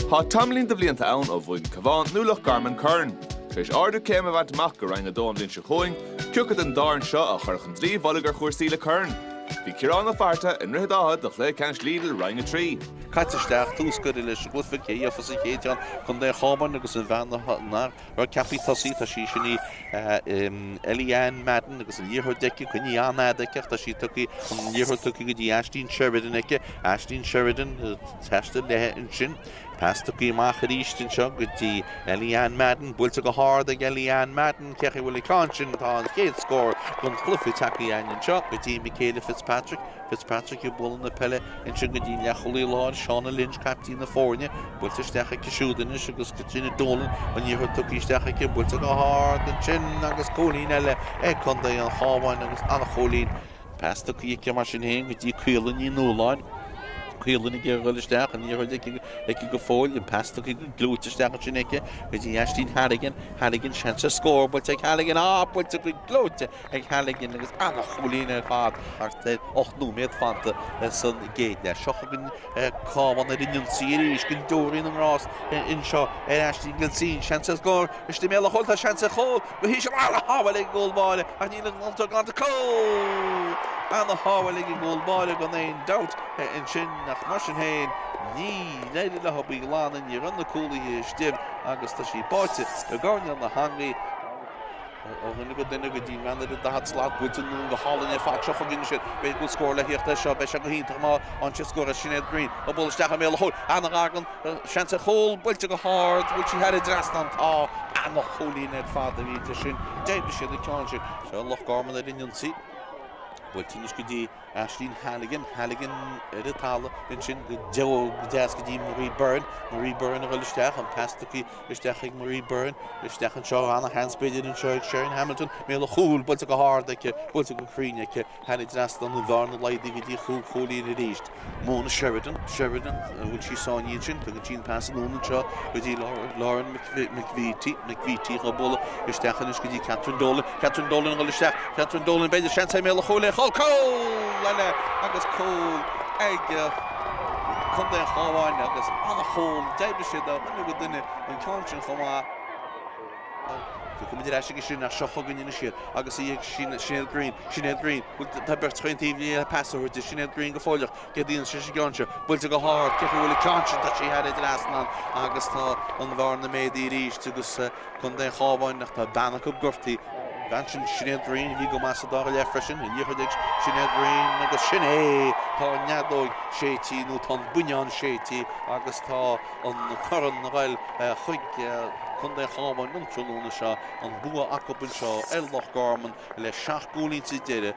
Tá tamaillín de bhlianta ann ó bhuaigh an Cabhán nó Loch Garman corn. Tar éis ardú céime a bhaint amach go Roinn 2 an bhliain seo chugainn, cé acu den dá fhoireann seo a chuirfeadh an dlí mhullaigh ar chúrsaí le corn? Bhí Ciarán Ó Fatharta i nDroichead Átha do chluiche ceannais Lidl Roinn 3. Caite isteach, tús curtha leis an gcluiche, cé gheofas an chéad cheann? Contae an Chabháin agus an bhean nach raibh ceaptha tosaí, tá sí sin í Ellie Ann Madden agus an liathróid aici, coinnithe an-fhada aici ach tá sí tugtha, an liathróid tugtha go dtí Aisling Sheridan aici, Aisling Sheridan ag taisteal léi ansin. Pas tugtha amach arís anseo go dtí Ellie Ann Madden, buailte go hard ag Ellie Ann Madden, cé chaoi a bhfuil an ceann sin, tá an chéad scór don chluiche tagtha againn anseo go dtí Michaela Fitzpatrick. Fitzpatrick ag bualadh na peile ansin go dtí an leathchúlaí láir, Shauna Lynch, caiptín na foirne, buailte isteach aici siúd anois agus Caitríona Dolan, an liathróid tugtha isteach aici, buailte go hard ansin agus cúilín eile ag contae an Chabháin agus an-chúilín. Pas tugtha aici mar sin féin go dtí Caola Ní Nualláin. Caola ag iarraidh a dhul isteach, an liathróid aici aici go fóill, an pas tugtha go gleoite isteach ansin aici go dtí Aisling Halligan, Halligan seans ar scór buailte ag Halligan, ah buailte go gleoite ag Halligan agus an-chúilín ar fad thart ar 8 nóiméad fanta san gcéad leath. Seo chugainn Cabhán ar an ionsaí arís go deoraí na nGrást anseo ar Aisling Gilsean. Seans ar scór istigh i mbéal an chúil, tá seans ar chúl go híseal an-shábháil ag an gcúl báire ach níl an glanta glanta cúl! An-shábháil ag an gcúl báire gan aon dabht ansin ach mar sin féin níor éirigh leo í a ghlanadh, ní raibh na cúlaithe istigh agus tá sí báite i gcoirnéal na heangaí. Ó dhuine go duine go dtí an bhean ar an 40 slat, buailte anonn go hálainn ar fad. Seo chugainn ansin. B'fhéidir go bhfuil scór le thíocht air seo. Beidh sé go hiontach má fhaigheann siad scór as Sinéad Greene. Ag bualadh isteach i mbéal an chúil. Ana-ghar don seans ar chúl. Buailte go hard. Bhfuil sí thar an dtrasnán? Tá. Ana-chúilín ar fad a bhí inti sin. D'oibrigh siad an ceann sin. Seo Loch Garman ar an ionsaí. Buailte anois go dtí Aisling Halligan, Halligan ar an talamh ansin go deas go dtí Marie Byrne, Marie Byrne a dhul isteach, an pas tugtha isteach ag Marie Byrne, isteach anseo, ana-sheans b'fhéidir anseo ag Sharon Hamilton, mbéal an chúil, buailte go hard aici, buailte go cruinn aici, thar an dtrasnán, an bhearna laghdaithe go dtí chúig chúilín arís. Mona Sheridan, Sheridan, an bhfuil sí sáinnithe ansin, tugann sí an pas anonn anseo go dtí Lauren McVeety, McVeety á bualadh isteach anois go dtí Catherine Dolan, Catherine Dolan ag dul isteach, Catherine Dolan b'fhéidir seans i mbéal an chúil é, chúl, cúl eile agus cúl ag Contae an Chabháin agus an-chúl, d'oibrigh siad ó dhuine go duine an ceann sin chomh maith. Tiocfaimid ar ais aige sin ach seo chugainn anois iad agus í ag Sinéad Greene, Sinéad Greene, bhuel tá beirt chaon taobh léi le pas a thabhairt di, Sinéad Greene go fóilleach, céard a dhéanann sí leis an gceann seo, buailte go hard, cé chaoi a bhfuil an ceann sin, tá sí thar an dtrasnán agus tá an bhearna méadaithe arís agus Contae an Chabháin ach tá bean acu gortaithe. An bhean sin Sinéad Greene a bhí go maith sa dara leath freisin, an liathróid ag Sinéad Greene agus sin é, tá an fheadóg séidte nó tá an buinneán séidte agus tá an corn a ghoil chuig Contae an Chabháin an tráthnóna seo, an bua acu anseo ar Loch Garman le 7 gcúilín sa deireadh.